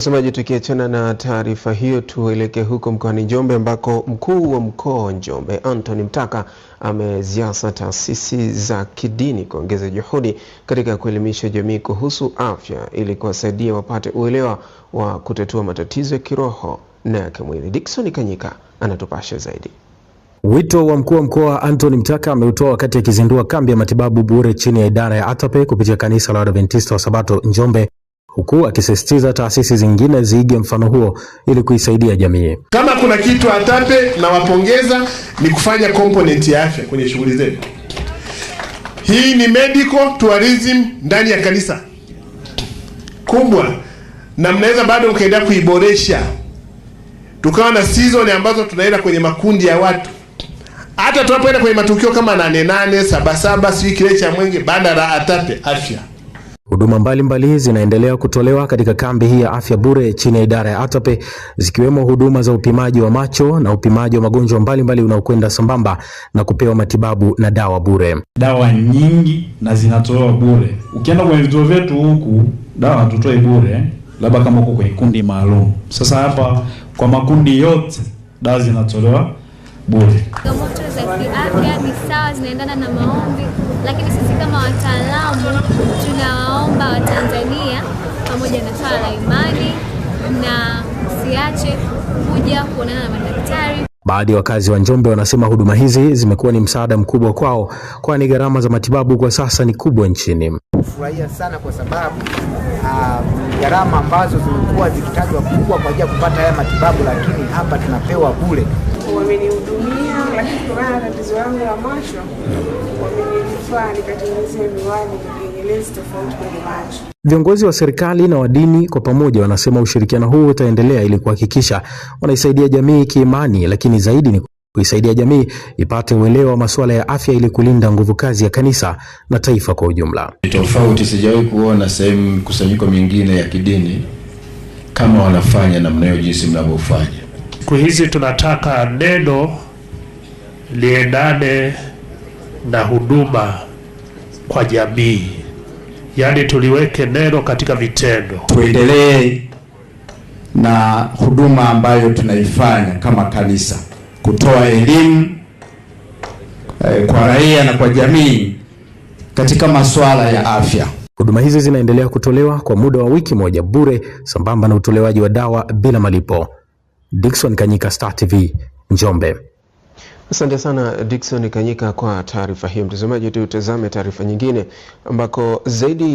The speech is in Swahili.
Mtazamaji, tukiachana na taarifa hiyo, tuelekee huko mkoani Njombe ambako mkuu wa mkoa wa Njombe Anthony Mtaka ameziasa taasisi za kidini kuongeza juhudi katika kuelimisha jamii kuhusu afya ili kuwasaidia wapate uelewa wa kutatua matatizo ya kiroho na ya kimwili. Dickson Kanyika anatupasha zaidi. Wito wa mkuu wa mkoa Anthony Mtaka ameutoa wakati akizindua kambi ya matibabu bure chini ya idara ya ATAPE kupitia kanisa la Waadventista wa Sabato Njombe, huku akisisitiza taasisi zingine ziige mfano huo ili kuisaidia jamii. Kama kuna kitu ATAPE nawapongeza ni kufanya component ya afya kwenye shughuli zenu. Hii ni medical tourism ndani ya kanisa kubwa, na mnaweza bado mkaendelea kuiboresha, tukawa na season ambazo tunaenda kwenye makundi ya watu hata tunapoenda kwenye matukio kama 8 8, 7 7, sijui kile cha Mwenge, banda la ATAPE afya. Huduma mbalimbali zinaendelea kutolewa katika kambi hii ya afya bure chini ya idara ya ATAPE zikiwemo huduma za upimaji wa macho na upimaji wa magonjwa mbalimbali unaokwenda sambamba na kupewa matibabu na dawa bure. Dawa nyingi na zinatolewa bure. Ukienda kwenye vituo vyetu huku dawa hatutoi bure, labda kama uko kwenye kundi maalum. Sasa hapa kwa makundi yote dawa zinatolewa bure. Changamoto za kiafya ni sawa, zinaendana na maombi, lakini sisi kama wataalamu tunawaomba Watanzania pamoja na swala la imani na msiache kuja kuonana na madaktari. Baadhi ya wakazi wa Njombe wanasema huduma hizi zimekuwa ni msaada mkubwa kwao, kwani gharama za matibabu kwa sasa ni kubwa nchini. Furahia sana kwa sababu gharama ambazo zimekuwa zikitajwa kubwa kwa ajili ya kupata haya matibabu, lakini hapa tunapewa bure. Wamenihudumia, lakini kutokana na tatizo langu la macho wamenirifaa nikatengeneze miwani yenye lenzi tofauti kwenye macho. Viongozi wa serikali na wa dini kwa pamoja wanasema ushirikiano huu utaendelea ili kuhakikisha wanaisaidia jamii kiimani, lakini zaidi ni kuisaidia jamii ipate uelewa wa masuala ya afya ili kulinda nguvu kazi ya kanisa na taifa kwa ujumla. Tofauti, sijawahi kuona sehemu mkusanyiko mingine ya kidini kama wanafanya namna hiyo jinsi mnavyofanya. Siku hizi tunataka neno liendane na huduma kwa jamii, yaani tuliweke neno katika vitendo. Tuendelee na huduma ambayo tunaifanya kama kanisa, kutoa elimu kwa raia na kwa jamii katika masuala ya afya. Huduma hizi zinaendelea kutolewa kwa muda wa wiki moja bure, sambamba na utolewaji wa dawa bila malipo. Dickson Kanyika, Star TV, Njombe. Asante sana Dickson Kanyika kwa taarifa hiyo. Mtazamaji, tutazame taarifa nyingine ambako zaidi